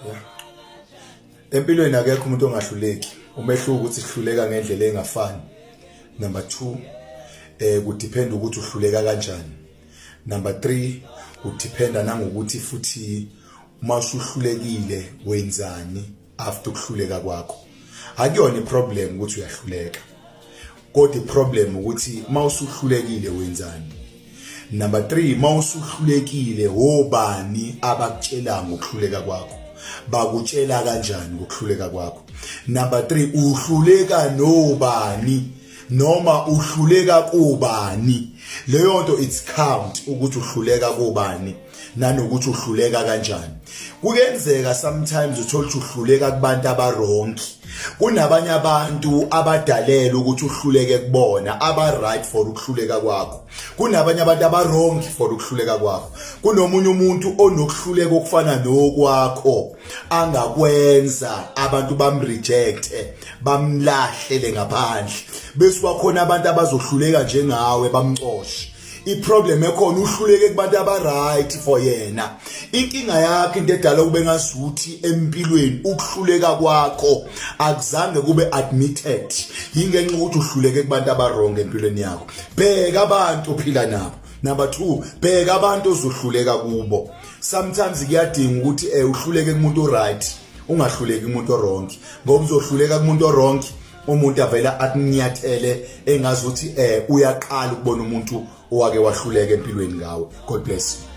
Yeah. Empilweni akekho umuntu ongahluleki. Umehluko ukuthi sihluleka ngendlela engafani. Number 2 kudepend ukuthi uhluleka kanjani. Number 3 kudependa nangokuthi futhi uma usuhlulekile wenzani after ukuhluleka kwakho. Akuyona iproblem ukuthi uyahluleka. Kodwa iproblem ukuthi uma usuhlulekile wenzani. Number 3 mawusuhlulekile wobani abakutshela ngokuhluleka kwakho bakutshela kanjani ngokuhluleka kwakho. Number 3 uhluleka nobani noma uhluleka kubani. Leyo nto it's count ukuthi uhluleka kubani nanokuthi uhluleka kanjani. Kuyenzeka sometimes uthola ukuthi uhluleka kubantu abawrong. Kunabanye abantu abadalela ukuthi uhluleke kubona, aba right for ukuhluleka kwakho. Kunabanye abantu aba wrong for ukuhluleka kwakho. Kunomunye umuntu onokuhluleka okufana nokwakho angakwenza abantu bamreject, bamlahlele ngaphandle. Bese kwakhona abantu abazohluleka njengawe bamcoshe. Iproblem ekhona uhluleke kubantu aba right for yena. Inkinga yakho into edala kube ngazuthi empilweni ukuhluleka kwakho akuzange kube admitted yingenxa ukuthi uhluleke kubantu aba wrong empilweni yakho. Bheka abantu ophila nabo. Number 2 bheka abantu ozohluleka kubo. Sometimes kuyadinga ukuthi uhluleke kumuntu right, ungahluleki kumuntu wrong, ngoba uzohluleka kumuntu wrong umuntu avela akunyathele engazuthi uyaqala ukubona umuntu owake wahluleka empilweni ngawe. God bless you.